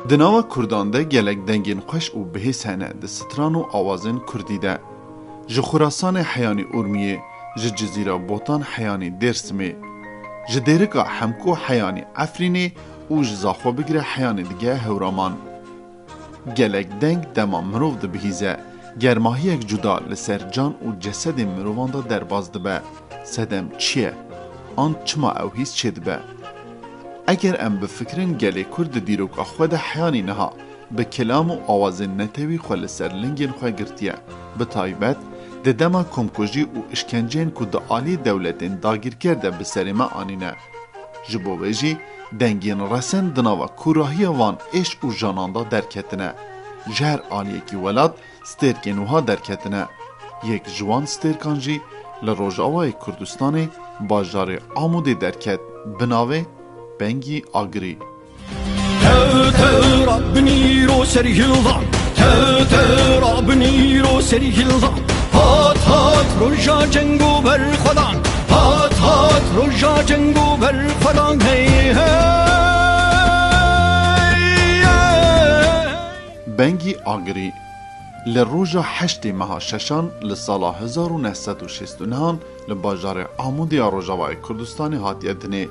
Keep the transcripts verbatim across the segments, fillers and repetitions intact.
Di nava Kurdan de gelek dengên xweş û bihêz hene di stran û awazên Kurdî de. Ji Xurasanê heyanî Urmiyê, ji Cizîra Botan heyanî Dêrsimê, ji Dêrika Hemko heyanî Efrînê û ji Zaxo bigire heyanî dige Hewraman. Gelek deng dema mirov dibihîze, germahiyek cuda li ser can û cesedên mirovan de derbas dibe. Sedem çi ye? An çima ew hîs çêdibe? Eger em bifikirin, gelê Kurd di dîroka xwe de heyanî niha bi kilam û awazên netewî xwe li ser lingên xwe girtiye. Bi taybet di dema komkujî û îşkenceyên ku di alî dewletên dagîrker de bi serê me anîne. Ji bo vê jî dengên resen di nava kûrahiya van êş û janan de derketine. Ji her aliyekî welat stêrkên wiha derketine. Yek ji wan stêrkan jî li Rojavayê Kurdistanê bajarê Amûdê derket, bi navê Bengî Agirî. Tev tev rabinîro ser hildan, tev tev rabinîro ser hildan. Hat hat roja ceng û berxwedan, hat hat roja ceng û berxwedan. Hey hey. Bengî Agirî. Li roja heştê meha şeşan li sala hezar û neh sed û şêst û nehan li bajarê Amûdê ya Rojavayê Kurdistanê hatiye dinê.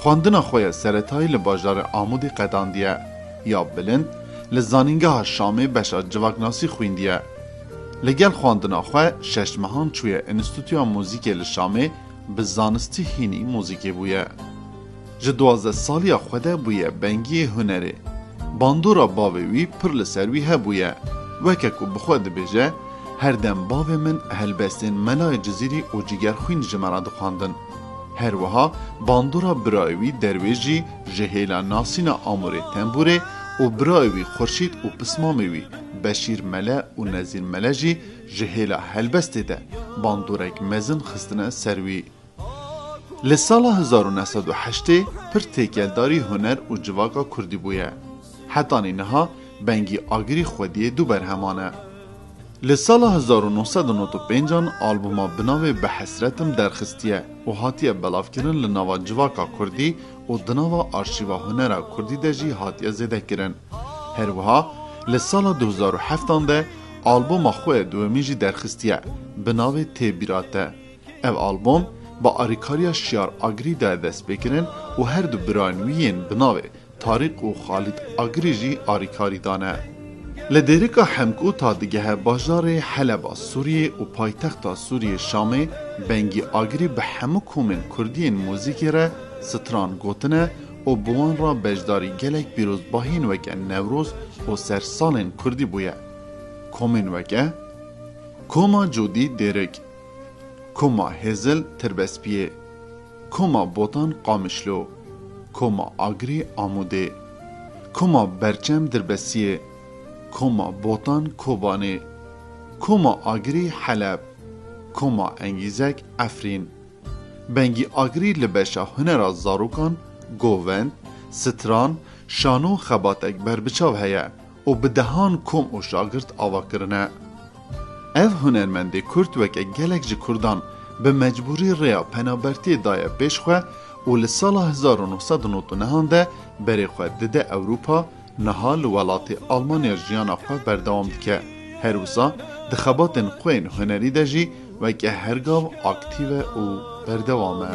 Xwendina xwe ya seretayî li bajarê Amûdê qedandiye, ya bilind li Zanîngeha Şamê beşa civaknasî xwîndiye. Li gel xwendina xwe şeş mehan çûye Înstîtuya Muzîkê li Şamê, bi zanistî hînî muzîkê bûye. Ji duwazdeh saliya xwe de bûye bengiyê hunerê. Bandora bavê wî pir li ser wî hebûye. Weke ku bi xwe dibêje, her dem bavê min helbestên Melayê Cizîrî û Cigerxwîn ji me re dixwendin. Her wiha bandora birayê wî Derwêş jî ji hêla nasîna amûrê tembûrê û birayê wî Xurşîd û pismamê wî Beşîr Mele û Nezîr Mele jî ji hêla helbestê de bandorek mezin xistine ser wî. Li sala hezar û neh sed û heştê pir têkeldarî huner û civaka kurdî bûye. Hetanî niha Bengî Agirî xwediyê du berheman e. Li sala hezar û neh sed û nod û pêncan albûma bi navê Bi Hesretim derxistiye û hatiye belavkirin li nava civaka kurdî û di nava arşîva hunera kurdî de jî hatiye zêdekirin. Her wiha li sala du hezar û heftan de albûma xwe ya duwemîn jî derxistiye, bi navê Tê Bîra Te. Ev albûm bi arîkariya Şiyar Agirî daye destpêkirin û her du birayên wî yên bi navê Tarîq û Xalîd Agirî jî arîkarî dane. Li Dêrika Hemko ta digehe bajarê Heleba Sûriyê û paytexta Sûriyê Şamê, Bengî Agirî bi hemû komên kurdî yên muzîkê re stran gotine û bi wan re beşdarî gelek pîrozbahiyên weke Newroz û sersalên kurdî bûye. Komên weke Koma Cûdî Dêrik, Koma Hêzil Tirbespiyê, Koma Botan Qamişlo, Koma Agirî Amûdê, Koma Berçem Dirbesiyê, Koma Botan Kobanê, Koma Agirî Heleb, Koma Engîzek Efrîn. Bengî Agirî li beşa hunera zarokan, govend, stran, şano xebatek berbiçav heye û bi dehan kom û şagirt ava kirine. Ev hunermendê kurd weke gelek ji kurdan bi mecbûrî rêya penabertiyê daye pêş xwe û li sala hezar û neh sed û nod û nehan de berê xwe dide Ewropa, niha li welatê Almanya jiyana xwe berdewam dike. Her wisa di xebatên xwe yên hunerî de jî weke her gav aktîv e û berdewam e.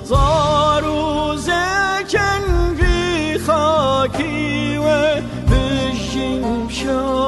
Zar û zêkên vî xakî we bijîn şa-